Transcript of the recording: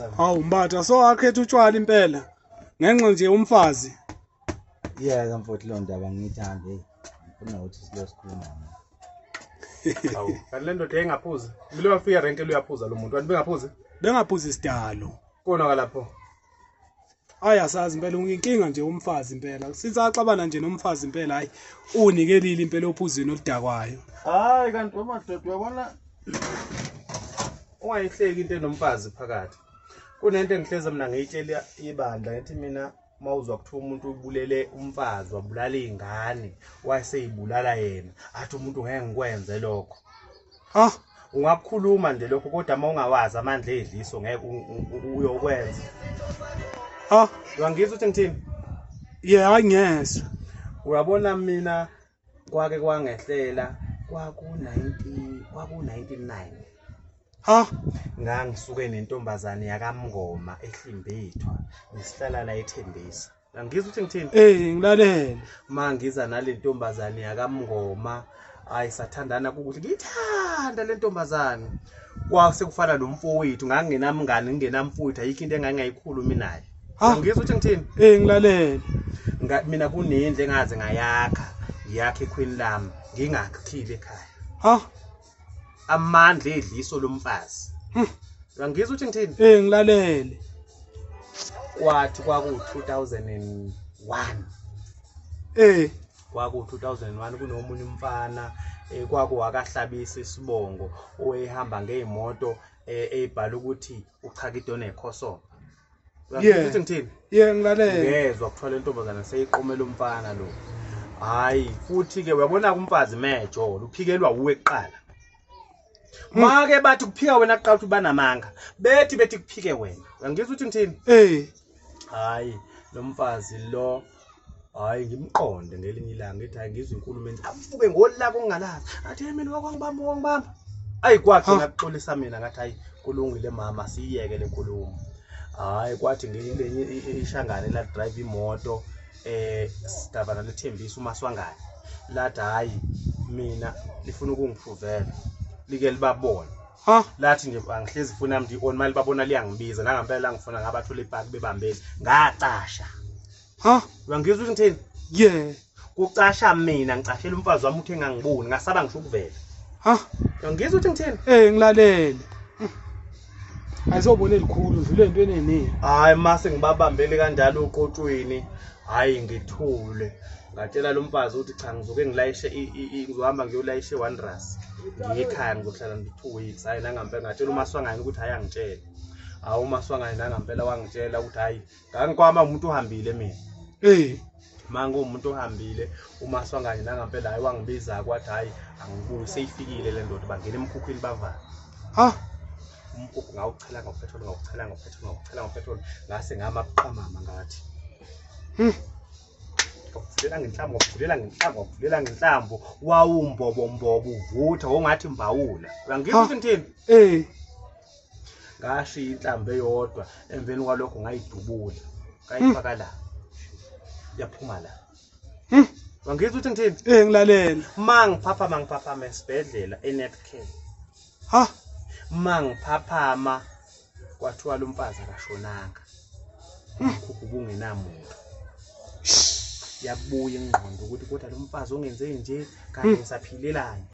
Mbatha. Hawu Mbatha, so akhetha utshwala impela ngenxa nje umfazi. Yeka mfowethu, leyo ndaba ngiyithandi, hey. Ngifuna ukuthi silo sikhuluma ngayo. Hawu, kanti le ndoda yayingaphuzi. Mina wafika renke uyaphuza lo muntu. Kanti bengaphuzi? Bengaphuzi isidalo. Kona lapho. Hayi asazi impela, unginkinga nje umfazi impela. Since axabana nje nomfazi impela, hayi unikelile impela ophuzweni oludakwayo. Hayi kanti wemadoda, uyabona, ungayihleki into enomfazi phakathi. Kunento engihleze mina ngiyitshela ibandla, ngithi mina mawuzwa kuthiwa umuntu ubulele umfazi, wabulala izingane, wayeseyibulala yena, athi umuntu ngeke ngikwenze lokho. Ha. Ungakukhuluma nje lokho, kodwa uma ungawazi amandla edliso ngeke uyokwenza. Ha. Uyangizwa ukuthi ngithini? Yeah, hayi ngiyezwa. Uyabona mina kwake kwangehlela kwaku 90 kwaku 99. Ha. Ngangisuke nentombazane yakaMngoma eHlimbethwa, ngisihlala la eThembisa. Angizwa ukuthi ngithini? Eh, ngilalele. Mangiza nale ntombazane yakaMngoma, hayi sathandana kukuhle, ngiyithanda le ntombazane. Kwase kufana nomfowethu, ngangingenamngani, ngingenamfowethu, ayikho into engangingayikhulumi naye. Ha. Angizwa ukuthi ngithini? Eh, ngilalele. Mina kunendlu engaze ngayakha, ngiyakha ekhweni lami, ngingakhile ekhaya. Ha. Amandla edliso lomfazi. Angizwa ukuthi ngithini? Eh, ngilalele. Kwathi kwaku 2001. Eh. Kwaku 2001 kunomunye umfana, kwaku wakahlabisa isibongo, owehamba ngeimoto eyibhala ukuthi uchakide onekhosoba. Yeah. Uyangizwa ukuthi ngithini? Yeah, ngilalele. Ngezwa kuthiwa le ntombazana seyiqomela umfana lo. Hayi futhi ke uyabona kumfazi mejolo uphikelwa uwe kuqala. Make bathi kuphika wena kuqala ukuthi banamanga. Bethi bethi kuphike wena. Uyangizwa ukuthi ngithini? Eh. Hayi lo mfazi lo, hayi ngimqonde ngelinye ilanga ngithi hayi ngizwe inkulumo enje, avuke ngolaka ongalazi. Athi hey mina wakwangibamba wakwangibamba. Ayi kwakhe ngakuxolisa mina, ngathi hayi kulungile mama, siyiyeke le nkulumo. Hayi kwathi ngelinye ishangane la drive imoto sidabana lethembisa uMaswangane, lathi hayi mina lifuna ukungiprovela like libabone. Ha. Lathi nje angihlezi ifoni yami ndi-on, mali babona liyangibiza, nangampela langifona ngabathola ipaki bebambeni, ngacasha. Ha. Uyangizwa ukuthi ngithini? Yeah. Kucasha mina, ngicashela umfazi wami ukuthi engangiboni, ngasaba ngisho ukuvela. Ha. Uyangizwa ukuthi ngithini? Eh, ngilalele. Ayisobona elikhulu ndlule entweni eningi. Hayi mase ngibabambele kanjalo uqotshweni, hayi ngithule. Ngatshela lo mfazi ukuthi cha ngizoke ngilayishe, ngizohamba ngiyolayisha eWanderers. Ngiye ekhaya ngizohlala nje 2 weeks. Hayi nangampela ngatshela uMaswangane ukuthi hayi angitshele. Hawu uMaswangane nangampela wangitshela ukuthi hayi ngangikwama umuntu ohambile mina. Eh. Manje umuntu ohambile uMaswangane nangampela hayi wangibiza kwathi hayi angibuyi, seyifikile le ndoda, bangena emkhukhwini bavala. Ha. Umkhukhu ngawuchela ngopetrol, ngawuchela ngopetrol, ngawuchela ngopetrol, ngase ngama buqamama ngathi. Ngavulela ngenhlamvu, ngavulela ngenhlamvu, ngavulela ngenhlamvu, wawumbobo mbobo uvutha wongathi mbawula. Uyangizwa ukuthi ngithini? Eh. Ngashiya inhlamvu eyodwa, emveni kwalokho ngayidubula. Ngayifaka la. Yaphuma la. Uyangizwa ukuthi ngithini? Eh, ngilalela. Mangiphaphama, ngiphaphama esibhedlela eNetcare. Ha. Mangiphaphama kwathiwa lo mfazi akashonanga. Umkhukhu ubungenamuntu. Yabuya ingqondo ukuthi kodwa lo mfazi ongenze nje kanti ngisaphilelani.